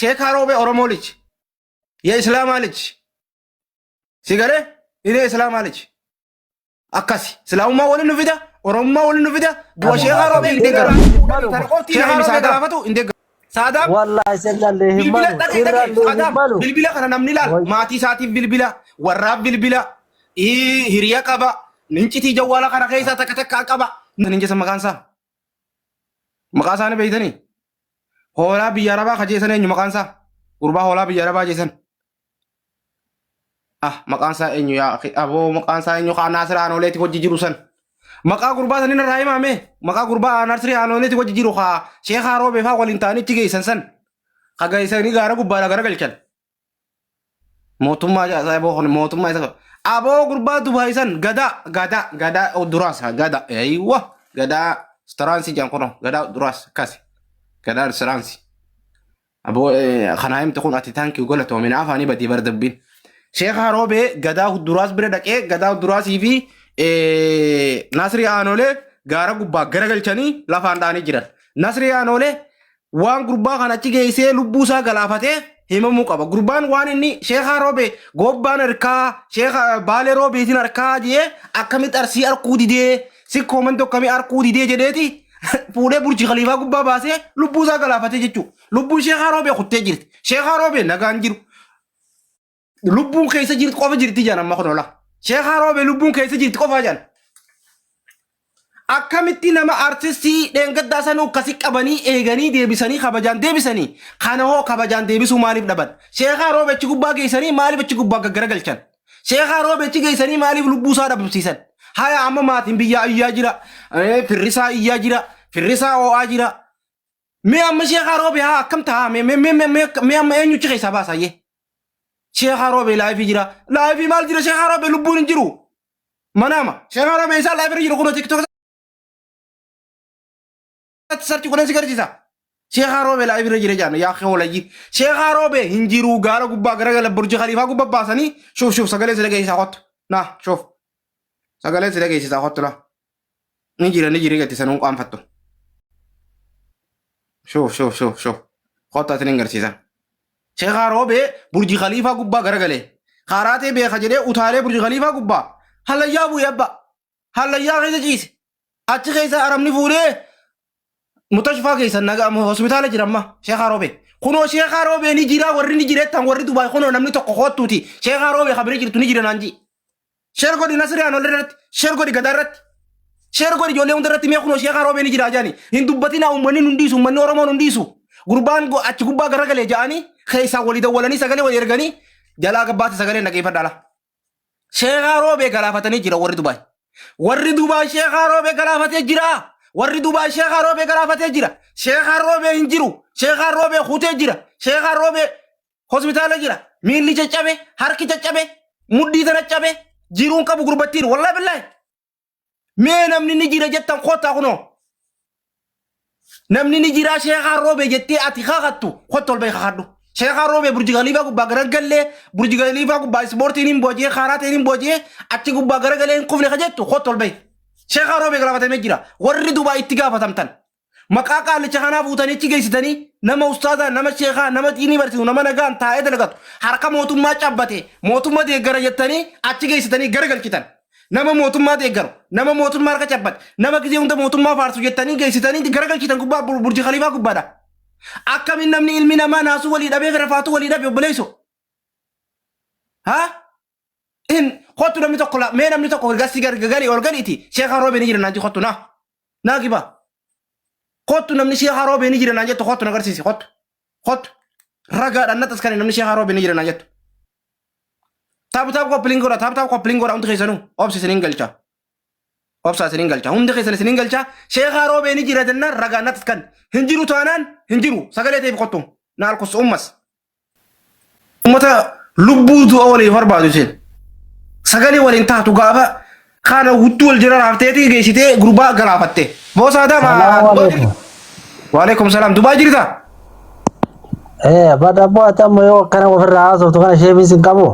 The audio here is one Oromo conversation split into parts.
Sheekaa Roobee Oromoo ልጅ የእስላማ ልጅ ሲገሌ እኔ እስላማ ልጅ akkasi islaamummaa waliin nu fida, oromummaa waliin nu fida. Du'a Sheekaa Roobee hin deeggaru. Sheekaa Roobee gaafatu hin deeggaru. Saadaam Wallahi sirraallee hin bilbila malu. dhaqee dhaqee Sirraallee hin Saadaam malu. bilbila kana namni ilaal maatii isaatiif bilbila, warraaf bilbila, hiriya qaba, nincitii jawwaala kana keessaa takka takka qaba. Nin jecha maqaan isaa maqaa isaanii beeytanii hoolaa biyya arabaa kajeessan eenyu maqaan isaa? Gurbaa hoolaa biyya arabaa jeessan. Ah, maqaan isaa eenyu yaa akhi? Aboo, maqaan isaa eenyu? Kaa Naasir Aanoleeti hojii jiru san. Maqaa gurbaa sanin irraa himame. Maqaa gurbaa Naasir Aanoleeti hojii jiru kaa Sheekhaa Roobee faa waliin ta'anii achi geessan san. Ka geessanii gaara gubbaadha gara galchan. Mootummaa isaa aboo kun mootummaa isa. Aboo, gurbaa Dubaay san gadaa gadaa gadaa duraas gadaa eeywa gadaa restaurantii jedhan kunoo gadaa duraas akkasi gadaa restaurantii. Aboo, kanaa himte kun ati taankii galatoomina afaanii badii bar dubbiin. Sheekh Roobee gadaa duraas bira dhaqee gadaa duraasii fi Nasrii Aanolee gaara gubbaa garagalchanii lafaan dha'anii jiran. Nasrii Aanolee waan gurbaa kana achi geessee lubbuu isaa galaafatee himamuu qaba. Gurbaan waan inni Sheekh Roobee gobbaan harkaa Sheekh Baalee Roobeetiin harkaa jee akkamitti Arsii arkuu didee, sikkoo manti akkamii arkuu didee jedheeti fuudhee Burji Khaliifaa gubbaa baasee lubbuu isaa galaafatee jechuudha. Lubbuun Sheekhaa Roobee kuttee jirti. Sheekhaa Roobee nagaan jiru. Lubbuun keessa jirti qofa jirti jedhan amma kun ola. Sheekhaa Roobee lubbuun keessa jirti qofa jedhan. Akkamitti nama artistii dheengaddaa sanuu akkasi qabanii eeganii deebisanii kabajaan deebisanii, kana hoo kabajaan deebisuu maaliif dhaban? Sheekhaa Roobee achi gubbaa geessanii maaliif achi gubbaa gaggaragalchan? Sheekhaa Roobee achi geessanii maaliif lubbuu isaa dhabamsiisan? Haya, amma maatiin biyyaa iyyaa jira. Firrisaa iyyaa jira. Firrisaa oo'aa jira. Mee amma Sheekhaa Roobee haa akkam ta'a? Mee mee mee mee mee amma eenyuchi keessaa baasa ayyee? Sheekhaa Roobee live jira. Live maal jira? Sheekhaa Roobee lubbuun hin jiru. Manaama. Sheekhaa Roobee isaa live irra jiru kunoo TikTok search godhan si garsiisa. Sheekhaa Roobee live irra jira jaan yaa hoolayyi. Sheekhaa Roobee hin jiru, gaara gubbaa garagala Burji Khaliifaa gubbaa baasanii. Shuuf shuuf, sagalee si dhageessisaa kottu. Na shuuf, sagalee si dhageessisaa kottu la. Ni jira, ni jira, gatti sanuu qaanfattu. Shuuf shuuf shuuf shuuf, kottu asin hin garsiisa. Sheekhaa Roobee Burji Khaliifaa gubbaa garagalee. Kaaraatee beeka jedhee utaalee Burji Khaliifaa gubbaa. Hallayyaa bu'ee abba. Hallayyaa keessa ciise. Achi keessa arabni fuudhee mutashfaa keessa nagaa hospitaala jira amma Sheekhaa Roobee. Kunoo Sheekhaa Roobee ni jira, warri ni jira jettan warri Dubaay kunoo namni tokko kottuuti. Sheekhaa Roobee kabiree jirtu ni jira naan jii. Share godhi Nasri Aanol irratti, share godhi Gadaa irratti. Share godhi ijoollee hunda irratti, mee kunoo Sheekhaa Roobee ni jira jaani. Hin dubbatinaa, uummanni nun dhiisu, uummanni Oromoo nun dhiisu. Gurbaan achi gubbaa garagalee ja'anii keessaa walii dawwalanii sagalee walii erganii jalaa gabbaatti sagalee dhaggeeffadhaa laa. Sheekhaa Roobee galaafatanii jira warri Dubaay. Warri Dubaay Sheekhaa Roobee galaafatee jira. Warri Dubaay Sheekhaa Roobee galaafatee jira. Sheekhaa Roobee hin jiru. Sheekhaa Roobee kutee jira. Sheekhaa Roobee hospitaala jira. Miilli caccabe, harki caccabe, mudhii tana cabe, jiruun qabu gurbattiin. Wallaahi billaahi. Mee namni ni jira jettan kottaa kunoo. Namni ni jira Sheekhaa Roobee jettee ati kakattu kottu ol bahi kakadhu. Sheekhaa Roobee Burji Khaliifaa gubbaa garagallee, Burji Khaliifaa gubbaa ispoortiin hin booji'ee, kaaraateen hin booji'ee, achi gubbaa garagalee hin kufne ka jettu kottu ol bahi. Sheekhaa Roobee galaafatamee jira. Warri Dubaay itti gaafatamtan. Maqaa qaalicha kanaa fuutanii achi geessitanii nama ustaazaa, nama sheekaa, nama diinii barsiisu, nama nagaan taa'ee dalagatu harka mootummaa cabbate, mootummaa deeggara jettanii achi geessitanii garagalchitan. Nama mootummaa deeggaru, nama mootummaa harka cabbate, nama gizee hunda mootummaa faarsu jettanii geessitanii garagalchitan gubbaa Burji Khaliifaa gubbaadha. Akkamiin namni ilmi namaa naasuu walii dhabee fira walii dhabe obboleessu? Haa? In kottu namni tokko mee namni tokko gassi gargari ol galiiti Sheekhaa Roobee ni jira naan kottu naa. Naa kiba. Kottu, namni Sheekhaa Roobee ni jira naan jettu kottu na agarsiisi, kottu. Kottu. Ragaadhaan na taskane, namni Sheekhaa Roobee ni jira naan jettu. Tap tap copy link godha, tap tap copy link godha hundi keessanuu obsi isiniin galcha. Obsa isiniin galcha, hundi keessan isiniin galcha. Sheekhaa Roobee ni jira jennaan ragaan na taskan. Hin jiru taanaan hin jiru, sagalee ta'eef kottu. Na alkus ummas. Uummata lubbuu du'a waliif barbaadu isin. Sagalee waliin taatu gaafa kana hudduu wal jira raafteetii geessitee gurbaa galaafatte. Boosaa dama. Salaamu alaikum. Waalaikum salaam. Dubaay jirta? Bada abboo, ati amma yoo akkana ofirraa haasoftu kana sheefiin sin qabu.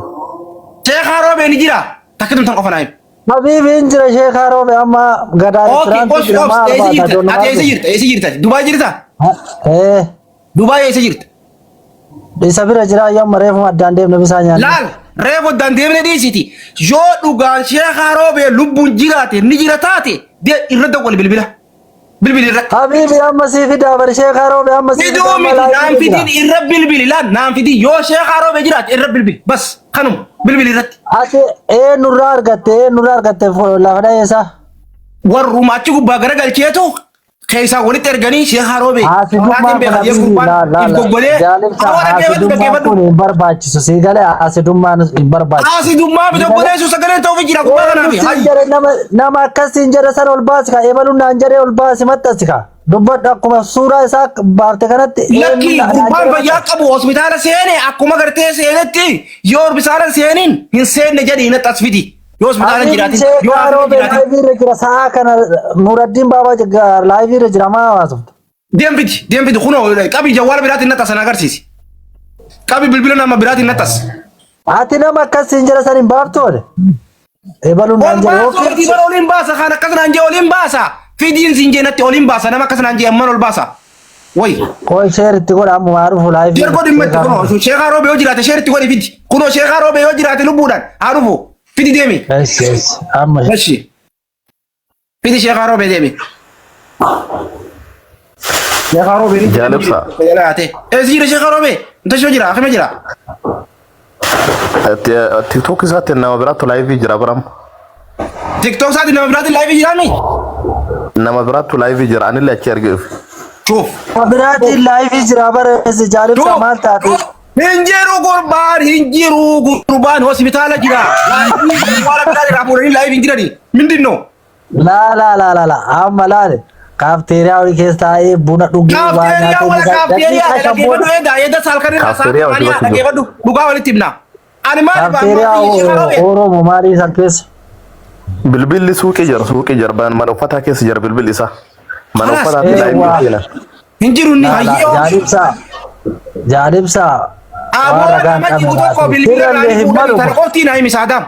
Sheekhaa Roobee ni jira. Takka tumtan qofa naa himi. Habiibi, hin jira Sheekhaa Roobee, amma gadaa Okay, restaurantii obs jira obs maal eessa baata jirta? ijoollee Ati eessa maal jirta? Eessa jirta? Dubaay jirta? Eh, Dubaay eessa jirta? Isa bira jira yamma reefuma addaan deemne bisaan nyaanne. Laal reefu addaan deemne dhiisiti. Yoo dhugaan sheekaa roobee lubbuun jiraate ni jira taate dee irra dawwali bilbila. Bilbili irratti. Habiibi amma sii fidaa bari sheekaa roobee amma sii Fiduu fidaa amma miti naan laayivii jira. fidin irra bilbili laal naan fidin yoo sheekaa roobee jiraate irra bilbili bas kanuma bilbili irratti. Ati eenyurraa argatte eenyurraa argatte lafa dhaheessa? Warruma achi gubbaa garagalcheetu keessaa walitti erganii sheekaa roobee. Haasidummaan Karaatiin kun beeka jee habiibi gurbaan laa laa if laa goggolee. jaalibsa Awwa dhaggeeffadhu haasidummaan dhaggeeffadhu. kun hin barbaachisu sii galee haasidummaan hin barbaachisu. Haasidummaa Sii miti galee obboleessu sagaleen ta'uuf jira gubbaa kanaaf. eenyu siin Hayyi. jedhe nama nama akkas siin jedhe san ol baasi ka ebaluun naan jedhee ol baasi maxxansi ka dubbadhu akkuma suuraa isaa baafte kanatti eenyu Lakki naan gurbaan jedhe fayyaa maxxansi. qabu hospitaala seene akkuma gartee seenetti yoo hospitaala seeniin hin seenne jedhi natti as fidi. Yoo hospitaala hin Habiibi jiraatin yoo sheekaa haakima hin roobee jiraatin laayivii irra jira sa'aa kana Nuraddiin Baabaa laayivii irra jira maa haasofta. deem fidi deem fidi kunoo qabi jawwaala biraatiin natti as na agarsiisi. Qabi bilbila nama biraatiin natti as. Ati nama akkas siin jedhe san hin baaftu ole. Ebaluun Ol naan jedhe baasa yookiin olii bara oliin baasa kan akkas naan jee oliin baasa. Fidiin siin jee natti oliin baasa nama akkas naan jee amman ol baasa. Wayi. Qoy sheer itti godha amma maa dhufu laayivii Sheer irra godhi himatti sheekaa kunoo roobee. sheekaa roobee yoo jiraate sheer itti godhi fidi. Kunoo sheekaa roobee yoo jiraate lubbuudhaan haa dhufu. Fidi deemi. Yes yes amma Eshi. Fidi sheekaa roobee deemi. Sheekaa roobee ni Jaal ibsaa. jalaate. Eessi jira sheekaa roobee? Intashoo jira akima jira. TikTok isaatti nama biraattu laayivii jira baram. TikTok isaatti nama biraatti laayivii jiraami? Nama biraattu laayivii jira anillee achi argee dhufe. Shuuf. Biraatiin laayivii jira bara jaal ibsaa Shuuf. maal taate? Hin jiru gurbaan hin jiru gurbaan hospitaala jira. Laayivii waan biraa irraa fuudhanii laayivii hin jirani. Mindinno. Laa laa laa laa laa amma laale kaafteeriyaa olii keessa taa'ee buna dhugee waa Kaafteeriyaa nyaatee wala muka kaafteeriyaa daqiiqaa shan dhaggeeffadhu booda eegaa eeda saalkan irraa Kaafteeriyaa saalkan hojii bakki jiru. dhaggeeffadhu dhugaa walitti himna. Ani maal kaafteeriyaa Oromoo maalii isaan keessa? Bilbilli suuqii jira suuqii jira mana uffataa keessa jira bilbilli isaa. Mana Kalaas. uffataatti Eewwa. laayivii seenan. Hin jiru inni Laa laa hayyoo. jaal ibsaa jaal ibsaa waan Aboo ragaa hin nama qabne jiru tokko laatu. bilbila Sirrallee irraa hin fuudhanii malu tana qofti naa himi Saadaam.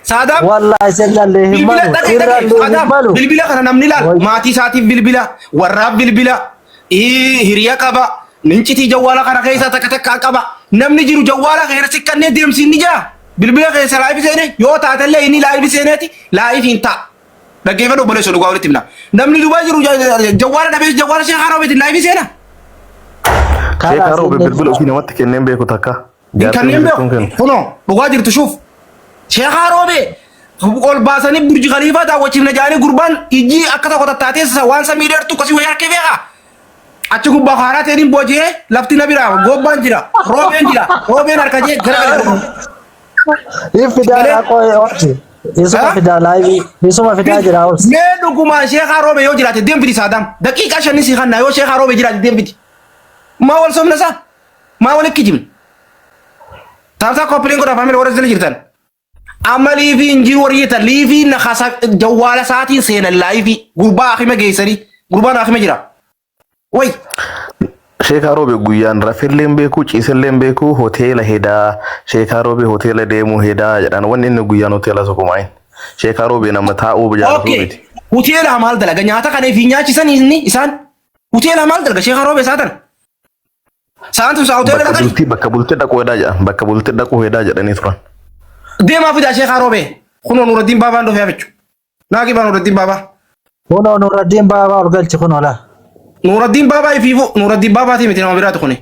Saadaam Wallahi sirrallee hin bilbila malu dhaqee dhaqee sirrallee hin Saadaam malu. bilbila kana namni laal Way. maatii isaatiif bilbila warraaf bilbila hiriya qaba nincitii jawwaala kana keessa takka takka qaba namni jiru jawwaala keessa siqqannee deemsiin ni jira bilbila keessa laayif seene yoo taatellee inni laayif seeneeti laayif hin ta'a. Dhaggeeffadhu obboleessa dhugaa walitti himna. Namni Dubaay jiru jawwaala dhabee jawwaala sheekaa roobeetiin laayif seena. Sheekaa roobe bilbila ofii namatti kenneen beeku takka. Hin kanneen beeku. Kunoo dhugaa jirtu shuuf. Sheekaa roobee ol baasanii burji khaliifaa daawwachiifna jedhanii gurbaan ijji akka tokko tattaatee waan samii dheertu akkasii wayii harkee beekaa. Achi gubbaa haaraa ta'een booji'ee lafti na biraa gobbaan jira roobeen jira roobeen harka jee gara gala. Hin fidaa Galee? qoy obsi. Isuma fidaa laayivii isuma fidaa jira obsi. Mee dhugumaan sheekaa roobee yoo jiraate deem fidi saadaam daqiiqaa shanii si kannaa yoo sheekaa roobee jiraate deem fidi. Maa wal sobna isaa? Maa wal kijibna? Taabsaa koppiliin godhaa faamilii warra jala jirtan. Amma liifii hin jiru warri jettan liifii na kasa jawwaala isaatiin seenan laayifii gurbaa akima geessanii gurbaan akima jira. Way Sheekaa Roobe guyyaan rafellee hin beeku ciisellee hin beeku hoteela hedaa Sheekaa Roobe hoteela deemuu hedaa jedhan wanni inni guyyaan hoteela sokumaa'in. Sheekaa Roobe nama taa'uu jaalatu okay miti. hoteela maal dalaga nyaata kana fi nyaachisan inni isaan hoteela maal dalaga sheekaa roobe isaa tana. Sa'aan tun sa'a hoteela Bakka dhaqani bultii bakka bultii dhaquu hedaa jedhan bakka bultii dhaquu hedaa jedhanii turan. deemaa fidaa sheekaa roobe kunoo Nuuraddiin Baabaan dhufee abichu. Naaqibaa Nuuraddiin Baabaa. Kunoo Nuraddiin Baabaa ol galchi kunoo laa. Nuuraddiin Baabaa ifiifu Nuuraddiin Baabaatii miti nama biraati kuni.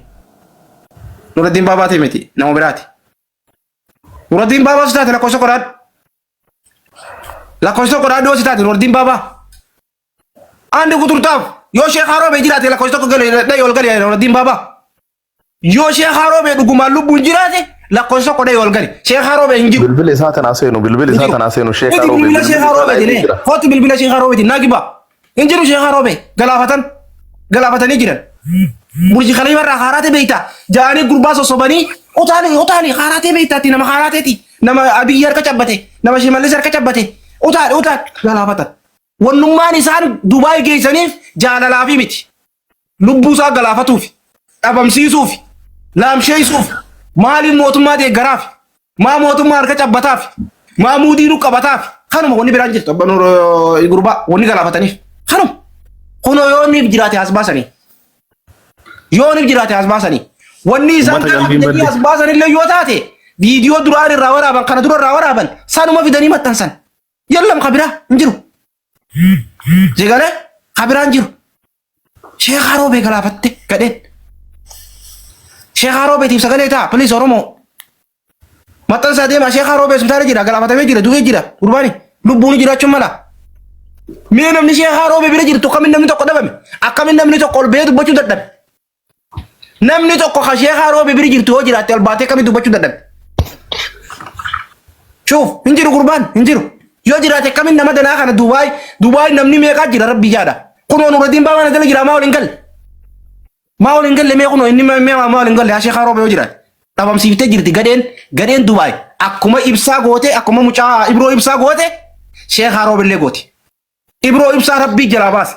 Nuuraddiin Baabaatii miti nama biraati. Nuuraddiin Baabaa si taate lakkoofsa qoraadhu. Lakkoofsa qoraadhu si taate Nuuraddiin Baabaa. Andi kuturtaaf yoo sheekaa roobee jiraate lakkoofsa tokko galee dhahee ol galee Nuuraddiin Baabaa. Yoo sheekaa roobee dhugumaan lubbuun jiraate lakkoofsa tokko dhahee ol gale. Sheekaa roobee hin jiru. Bilbila isaa tanaa seenu bilbila isaa tanaa seenu sheekaa Koti Roobe bilbila bilbila sheekaa isaa roobeeti laayivii nee. jira. Koti bilbila sheekaa roobeeti naa giba. Hin jiru sheekaa roobee galaafatan galaafatanii jiran. Burji Khalifa irraa haaraatee beekta. Ja'anii gurbaa sossobanii utaali utaali haaraatee beektaati nama haaraateeti. Nama Abiyyi harka cabbate nama Shimallis harka cabbate utaali utaali galaafatan. Wannummaan isaan Dubaay geessaniif jaalalaafi miti. Lubbuu isaa galaafatuuf, dhabamsiisuuf, laamsheessuuf, maaliif mootummaa deeggaraaf, maa mootummaa harka cabbataaf, maa muudii nu qabataaf, kanuma wanni biraan jirtu abba gurbaa wanni galaafataniif kanuma. Kunoo yoo inni jiraate as baasanii. Yoo inni jiraate as baasanii. Wanni isaan Uummata kana qalbiin fidanii badde. as baasan illee yoo taate viidiyoo duraan irraa waraaban kana dura irraa waraaban sanuma fidanii maxxansan. Yallam kabiraa hin jiru. Sigalee kabiraa hin jiru. Sheekhaa Roobee galaafatte gadheen. Sheekhaa Roobeetiif sagalee ta'a please Oromoo. Maxxansaa deemaa Sheekhaa Roobee hospitaala jira galaafatamee jira du'ee jira gurbaani lubbuun jiraachuun mala. Mee namni Sheekhaa Roobee bira jirtu akkamiin namni tokko dhabame akkamiin namni tokko ol ba'ee dubbachuu dadhabe. Namni tokko ka Sheekhaa Roobee bira jirtu yoo jiraatte ol baatee akkamiin dubbachuu dadhabe. Shuuf hin jiru gurbaan hin jiru. Yoo jiraate akkamiin nama danaa kana Dubaay Dubaay namni meeqaa jira rabbi jaadha. Kunoo Nuraddiin Baabaa na jala jira maa ol hin galle. Maa ol hin galle mee kunoo inni mee maa ol hin galle haa Sheekhaa Roobee yoo jiraate. Dhabamsiiftee jirti gadheen gadheen Dubaay akkuma ibsaa goote akkuma mucaa Ibroo ibsaa goote Sheekhaa Roobillee gooti. Ibroo ibsaa rabbii jalaa baase.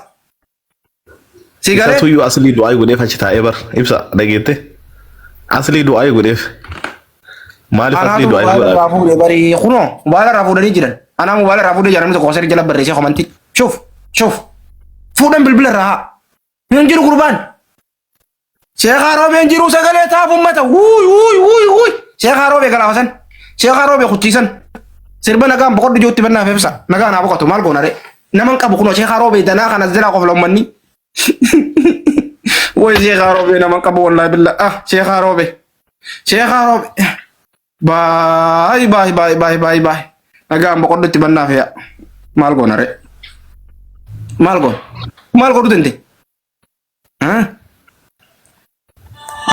Si galee? Isatu iyyuu aslii du'aa godheef achi taa'ee bar ibsa dhageette. Aslii du'aa godheef. Maaliif aslii Anaatu du'aa mobaayila irraa godhaaf? fuudhe barii kunoo mobaayila irraa fuudhanii jiran. Anaa mobaayila irraa fuudhee jira namni tokko osoo jala barreessee komantii. Shuuf shuuf fuudhan bilbila irraa haa. Hin jiru gurbaan. Sheekaa Roobeen jiruu sagalee taaf ummata. Wuuy wuuy wuuy wuuy. Sheekaa Roobee galaafasan. Sheekaa Roobee kuchiisan. Sirba nagaan boqodhu jirutti bannaaf ibsa. Nagaan haa boqotu maal goona ree. Naman qabu kunoo Sheekaa Roobee danaa kanas jalaa qofla ummanni. Woy Sheekaa Roobee naman qabu wallaahi billa. Ah Sheekaa Roobee. Sheekaa Roobee. Baay baay baay baay baay baay. Nagaan boqodhu itti bannaaf yaa. Maal goona ree. Maal goona. Maal godhuu dandeenye?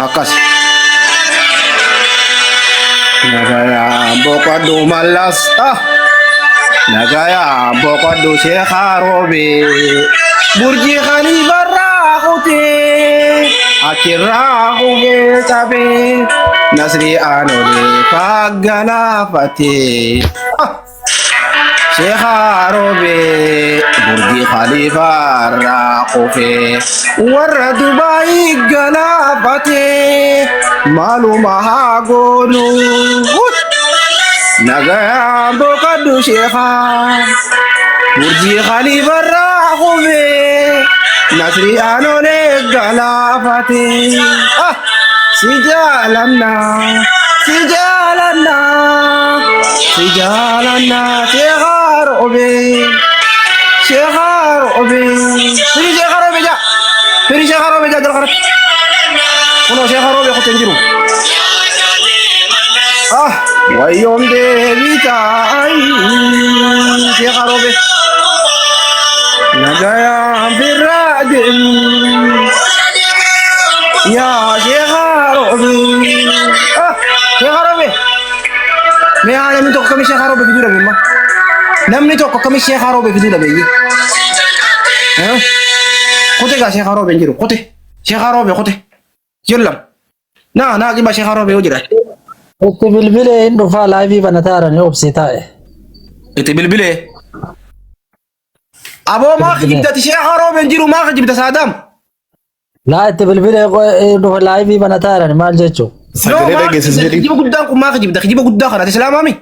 Akkas. Nagayaa boqodhu mallas. Ah. Nagayaa boqodhu sheekaa roobee. Burjii khaliifarraa kutee. Achirraa kufee cabee. Nasrii aanolee faggalaafatee. Ah. Sheekhaa Roobee Burjii Khaliifaa irraa kufee warra Dubaayii galaafatee maaluma haa goonu. Nagayaan boqadhu sheekhaa Burjii Khaliifaa irraa kufee Nasrii Aanolee galaafatee. Ah! Si jaalanna si jaalanna si jaalanna Sheekhaa Roobee Sheekhaa Roobee Firi Sheekhaa Roobee jaa Firi Sheekhaa Roobee jaa jala kanatti kunoo Sheekhaa Roobee kuteen jiru. Ah wayyoom deebitaa Sheekhaa Roobee nagayaan birraa deemu. Yaa Sheekhaa Roobee. Ah, Sheekhaa Roobee. Mee haa namni tokko akkamii Sheekhaa Roobee fiduu dhabe amma? Namni tokko akkamii Sheekhaa Roobee fiduu dhabe iyyuu? Eh? Kute gaa Sheekhaa Roobee hin jiru. Kute. Sheekhaa Roobee kute. Yallam. Naa naa qibaa Sheekhaa Roobee yoo jiraate. Itti bilbilee hin dhufaa laayivii banataa jiranii obsii taa'e. Itti bilbilee. Aboo maa kijibdati Sheekhaa Roobee hin jiru maa kijibda Saadaam? Laa itti bilbilee dhufa laayivii banataa jiran maal jechuu? No, Sagalee maa dhageessisi kijibda jedhi. kijiba guddaan kun maa kijibda kijiba guddaa kana ati islaamaa mi?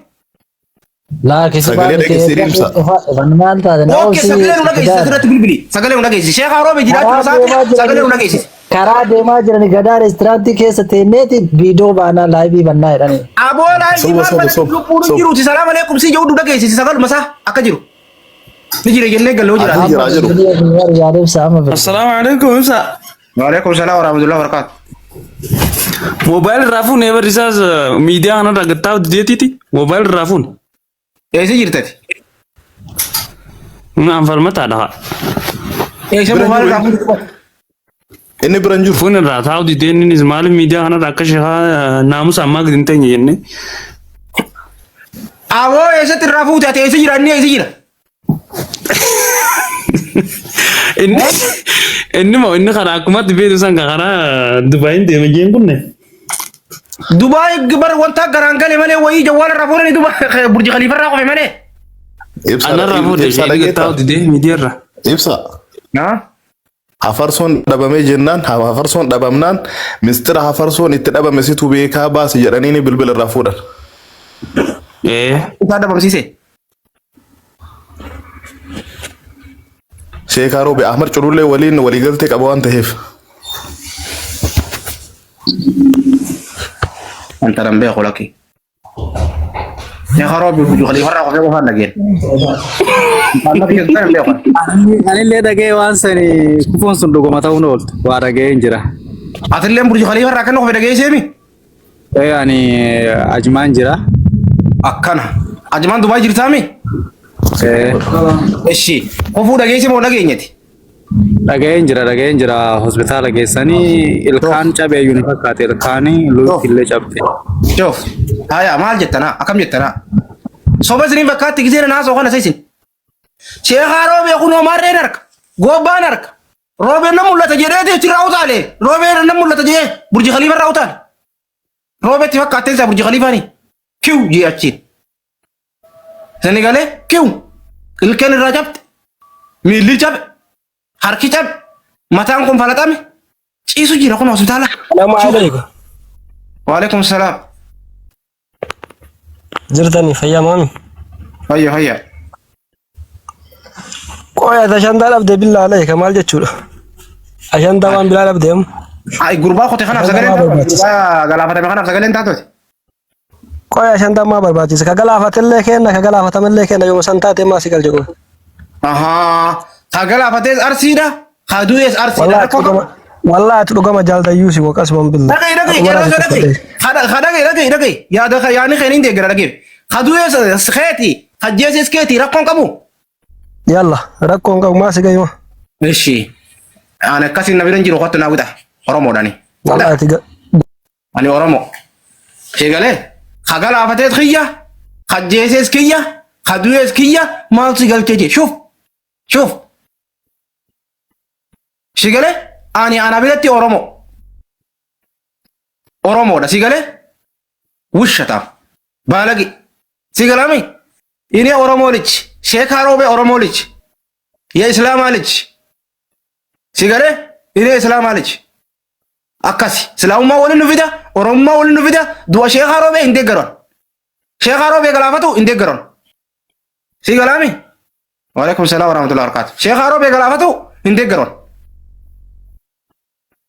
Laa kijibaa Sagalee miti dhageessisi eegga ibsa. dhufa dhufan maal taate na Oke obsii sagalee nu dhageessisi fidaa. asirratti bilbili sagalee nu dhageessisi sheekhaa roobee jiraachuu Karaa deemaa isaati sagalee nu jiranii dhageessisi. karaa deemaa jiranii gadaa reestiraantii keessa teenneeti viidiyoo baanaa laayivii bannaa jedhanii. Aboo laayivii Soba maal soba banatti soba lubbuun hin soba. jiruuti salaam aleekum si jedhu dhageessisi sagaluma isaa akka jiru. Ni jira jennee galle hoo Ati jiraate. jira Amma jedhu. bilbilee yaada ibsa amma bilbilee. Assalamu alaikum ibsa. Waalaikum salaam warahmatullahi wabarakatuh. Moobaayil irraa fuune barri isaas miidiyaa kanarra gattaa dideetiiti. Moobaayil irraa fuune. Eessa jirtati? Naan falmataadha. Eessa Bira moobaayil jiru irraa inni. fuudhu? Inni bira hin jiru. Fuune irraa taa'u didee innis maaliif miidiyaa kanarra akka sheekaa naamusa ammaa gadi hin teenye jennee. Aboo eessatti irraa fuute ati eessa jira inni eessa jira? Inni inni moo inni karaa akkumatti beektu san karaa Dubaayin deema jeen kunne. Dubaay bar wanta garaan gale malee wayii jawwaala irraa fuudhanii Dubaay Burji Khalifa irraa qofe malee. Ibsa Anarraa fuudhe ibsa ishee dhageetta. taa'u didee miidiyaa irraa. Ibsa. Naa? Hafarsoon dhabamee jennaan hafarsoon dhabamnaan mistira hafarsoon itti dhabame situ beekaa baasi jedhanii bilbila irraa fuudhan. Ee. Isaa dhabamsiise. Sheekaa Roobe Ahmad Culullee waliin waliigaltee qaba waan ta'eef. Anta nan beeku lakki. Sheekha Roobi Burji Khaliifarraa qofee qofaan dhageen. Intallan kiyya sun hin beeku. Anillee dhagee waan sani kufuun sun dhuguma ta'uun ooltu. Waa dhagee hin jira. Atilleen Burji Khaliifarraa akka inni kufe dhageesseemi? Ee ani Ajmaan jira. Akkana. Ajmaan Dubaay jirtaami? Ee Eshi. Kufuu dhageesse moo dhageenyeti? dhaga'een jira dhaga'een jira hospitaala geessanii ilkaan cabee iyyuu ni fakkaate ilkaanii luutti illee cabte. Shoof. Haya maal jettanaa? Akkam jettanaa? Soba isiniin fakkaatti gisee na haasoo kana isa isin. Sheekaa roobee kunoo maarreen harka. Goobbaan harka. Roobeen na mul'ata jedheeti achirraa utaale. Roobeen na mul'ata jedhee Burji Khaliifa irraa utaale. Roobeetti fakkaatteen isaa Burji Khaliifaani. Kiw jee achiin. Isin galee kiw. Ilkeen irraa cabte. Miilli cabe. Harki cabe. Mataan kun falaxame. Ciisu jira kun hospitaala. Salaamu alaikum. Waalaikum salaam. Jirtanii fayyaa maami? Fayya fayya. Qoy ati ashandaa dhabde billaa alayka maal jechuudha? Ashandaa waan biraa dhabde amma. Ay gurbaa qote kanaaf Ashandaa sagaleen maa taatu. barbaachisa? Gurbaa galaafatame kanaaf sagaleen taatu. Qoy ashandaa maa barbaachisa? Ka galaafatellee kenna ka galaafatamellee kenna yooma san taate maa si galche qoy. Ahaa. Ka galaafatees arsiidha. Ka du'ees arsiidha. Wallahi Rakkoo qabu. dhugama wallahi ati dhugama jaaldayyuusi waqasuma billa. Dhaga'i dhaga'i Ati qeerransa si dhaga'i. tuffadhe. Ka dhaga'i dhaga'i dhaga'i. Yaada ka yaani keen hin deeggara dhaga'i. Ka du'ees keeti. Ka jeeses keeti rakkoon qabu. Yalla rakkoon qabu maa si gayuma. Ishi. Ani akkasiin na bira hin jiru kottu naa wixa. Oromoodhaani. Wallahi ati Ani Oromo. Eegalee ka galaafatees kiyya, ka jeesees kiyya, ka du'ees kiyya maal si galchee jee shuf shuf. Si galee ani ana biratti Oromo. Oromoodha si galee wushataaf baalagi si galami ini Oromoo ልጅ sheekaa roobee Oromoo ልጅ የእስላማ ልጅ si galee ini Islaamaa ልጅ Akkasi. Islaamummaa waliin nu fida, Oromummaa waliin nu fida, du'a Sheekaa Roobee hin deeggaran. Sheekaa Roobee galaafatu hin deeggaran. Sii galaami? Waalaikum salaam warahmatullahi wabarakatuh. Sheekaa Roobee galaafatu hin deeggaran.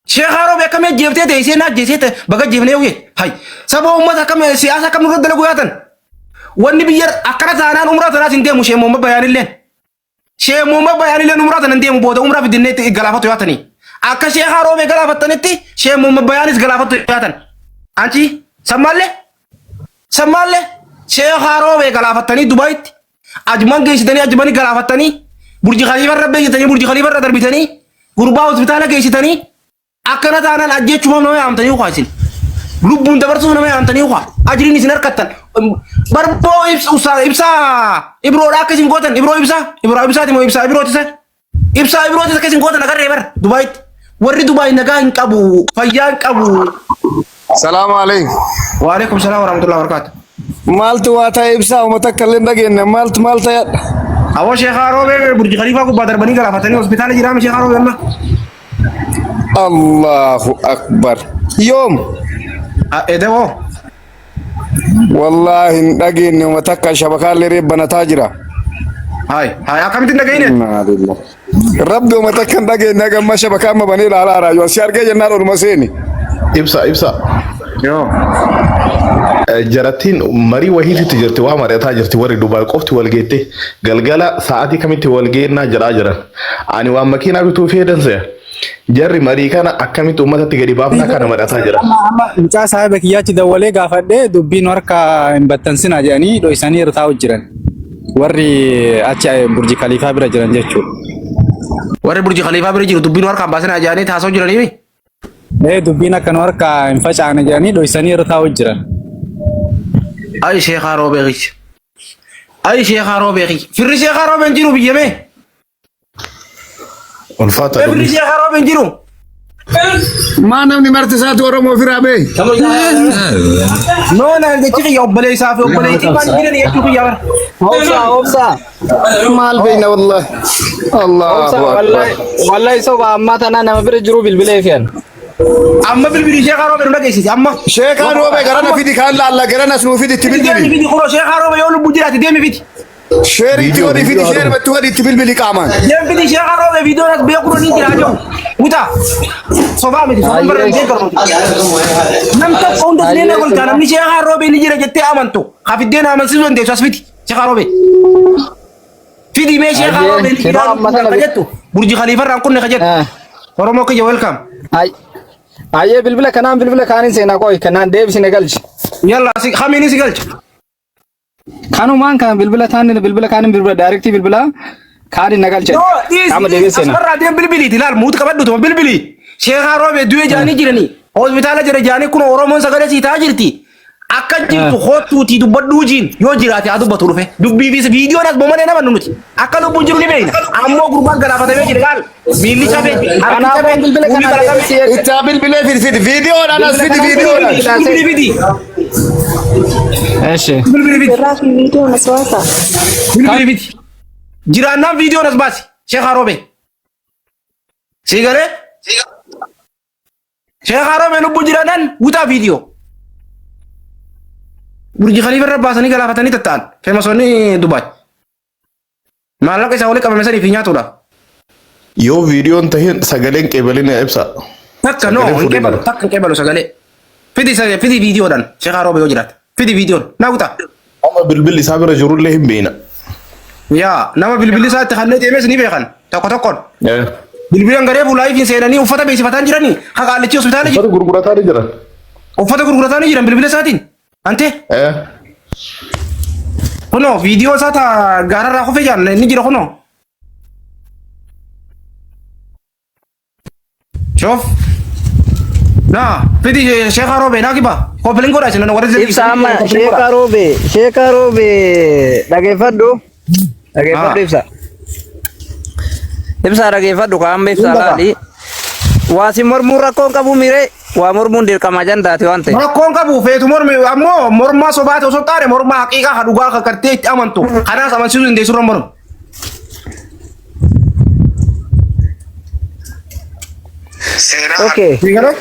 Sheekaa Roobee akkamii ajjeeftee teessee na ajjeesee baga ajjeefnee yoo hay saba uummata akkam siyaasa akkam nurra dalagu yaatan. Wanni biyya akkana taanaan umraa tanaas hin deemu sheemumma bayaanilleen. Sheekh Muhammad Bayaanillee umraa tana hin deemu booda umraa fidinne itti galaafatu yaatanii. Akka Sheekh Roobee galaafattanitti Sheekh Muhammad Bayaanis galaafattu yaatan. Anchi sammaallee sammaallee Sheekh Roobee galaafattanii Dubaayitti Ajman geessitanii Ajmani galaafattanii Burji Khaliifa irra beeksitanii Burji Khaliifa irra darbitanii gurbaa hospitaala geessitanii Akkana taanaan ajjeechumaaf nama yaamtanii ukaa isin. Lubbuun dabarsuuf nama yaamtanii ukaa. Ajriin isin harkattan. Barboo ibsa ibsaa ibroodha akka isin gootan ibroo ibsaa ibroo ibsaati moo ibsaa ibrooti san. Ibsaa ibrooti akka isin gootan agarree bara Dubaayitti. Warri Dubaay nagaa hin qabu fayyaa hin qabu. Salaamu alaikum. Waalaikum salaam warahmatullahi wabarakatuh. Maaltu waa ta'e ibsaa uummata akka illee hin dhageenye maaltu maal ta'edha? Awwa Sheekhaa Roobee Burji Khaliifaa gubbaa darbanii galaafatanii hospitaala jiraame Sheekhaa Roobee amma. Allahu akbar. Yoom? Edewoo. Wallaahi hin dhageenye uummata akka shabakaallee reebbanataa jira. Hayi hayi akkamitti hin dhageenye? Innaa lillahi. Rabbi uummata akka hin dhageenye haga amma shabakaa amma banee ilaalaa jira. Yoo si argee jennaan oluma seeni. Ibsa ibsa. Yoo. Jarattiin marii wahiititti jirti waa mari'ataa jirti warri Dubaay qofti wal geette galgala sa'aatii kamitti wal geennaa jedhaa jiran. Ani waan makiinaa bituu feedan se'a. Jarri marii kana akkamitti uummatatti gadi baafnaa kana mari'ataa jira. Amma amma mucaa saahiba kiyyaatti dawwalee gaafadhee dubbiin harka hin battansinaa jedhanii dhoysanii irra taa'u jiran. Warri achi Burji Kaliifaa bira jiran jechuudha. Warri Burji Khaliifaa bira jiru dubbiin harkaan baasinaa jedhanii taasoo jiranii. Ee dubbiin akka nu harkaa hin facaane jedhanii dhoysanii irra taa'u jiran. Ay Sheekhaa Roobee kiyya. Ay Sheekhaa Roobee kiyya. Firri Sheekhaa Roobee hin jiru biyya mee. Ulfaata Firri dubbii. Sheekhaa Roobee hin jiru. Maa namni marti isaatu Oromoo firaa bee? No naan jechi kiyya obboleessaa fi obboleettii waan jiran jechuu kiyya bara. Obsa, obsa, Maal beekna wallahi. obsa, Allahu akbar. wallahi, wallahi soba ammaa tana nama bira jiru bilbilee fiyan. Amma bilbilii Sheekhaa Roobee nu dhageessisi amma. Sheekaa roobee garana fidi kaan laalla garana nuu fidi itti Deemi bilbili. fidi kunoo Sheekhaa Roobee yoo lubbuu jiraate deemi fidi. Sheeritti Viidiyoo godhi fidi viidiyoo sheer haadha. itti godhi itti bilbili qaamaan. Deem fidi sheekaa roobee viidiyoon as beekuu ni jira jiru. Wuta. Sobaa miti sobaan bara hin deeggaru. Nam tokko hunda sinee golgaa namni sheekaa roobee ni jira jettee amantu. Kafiddeen amansiisuu dandeessu as fidi sheekaa roobee. Fidi mee sheekaa roobee ni jira ka jettu. Burji Khaliifarraan kunne ka jettu. Oromoo kiyya welcome. Ayyee bilbila kanaan bilbila kaaniin seenaa qoy kanaan deebisine galchi. Yalla si kamiin si galcha. Kanumaan kan bilbila taanni bilbila kaaniin bilbila daayirektii bilbila kaaniin na galche. No, dhiisi Amma dhiisi deebiin seenaa. asirraa deem bilbiliiti laal muutu qabadhu tuma bilbili. Sheekaa roobee du'ee jaanii jiranii. Hospitaala jira jaanii kun Oromoon sagalee sii ta'aa jirti. Akka jirtu kottuutii dubbadhuu jiin yoo jiraate haa dubbatu dhufe. Dubbii fi viidiyoon as bomalee nama nuti. Akka lubbuun jiru ni beekna. Ammoo gurbaan galaafatamee jira gaal. Miilli cabe, harki cabe, Kanaafuu bilbila fuulli kanaan qalaqame. deebisii eegga. Itti haa bilbilee fidi fidi viidiyoodhaan as Bilbila fidi kanaan viidiyoodhaan. deebisii Bilbili fidi. Eshi. Bilbili fidi. Irraa fi viidiyoon as baasa. Bilbili fidi. Jiraannaan viidiyoon as baasi. Sheekh Roobee. Sii galee? Sheekh Roobee lubbuu jiraannaan wutaa viidiyoo. Burji Khalifa irra baasanii galaafatanii tatta'an. Feemasoonni Dubaay. Maallaqa isaa walitti qabame sanii fi nyaatuudhaaf. Yoo viidiyoon tahin sagaleen qeebalina ibsa. Takka no Sagalee hin fuudhee qeebalu jira. takka hin qeebalu sagalee. Fidi sagalee fidi viidiyoodhaan Sheekh Roobee yoo jiraate. Fidi viidiyoon naa wutaa. Amma bilbilli isaa bira jirullee hin beekna. Yaa nama bilbilli isaa itti kannee deemes ni beekan tokko tokkoon. Bilbilan garee fuulaayifiin seenanii uffata beeksifataan jiranii haqaalichi hospitaala jiru. Uffata gurgurataa ni jiran. Uffata gurgurataa ni jiran bilbila isaatiin. Ante kunoo viidiyoo isaa ta gaararraa kufe jaan ni jira kunoo. Shoof. Naa fidi sheekhaa roobee naa kiba. Koopiliin godhaa isin warri Ibsa amma sheeka roobe sheeka roobe dhageeffadhu dhageeffadhu ibsa. Ibsa dhageeffadhu ka amma ibsa laali. Waa si mormuun rakkoon qabu miree waa mormuun dirqama ajandaati waan ta'eef. Rakkoon qabu feetu mormi ammoo mormaa sobaate osoo taane mormaa haqiiqaa ka dhugaa ka gartee itti amantu kanaas amansiisuu dandeessu irra mormu. Okay.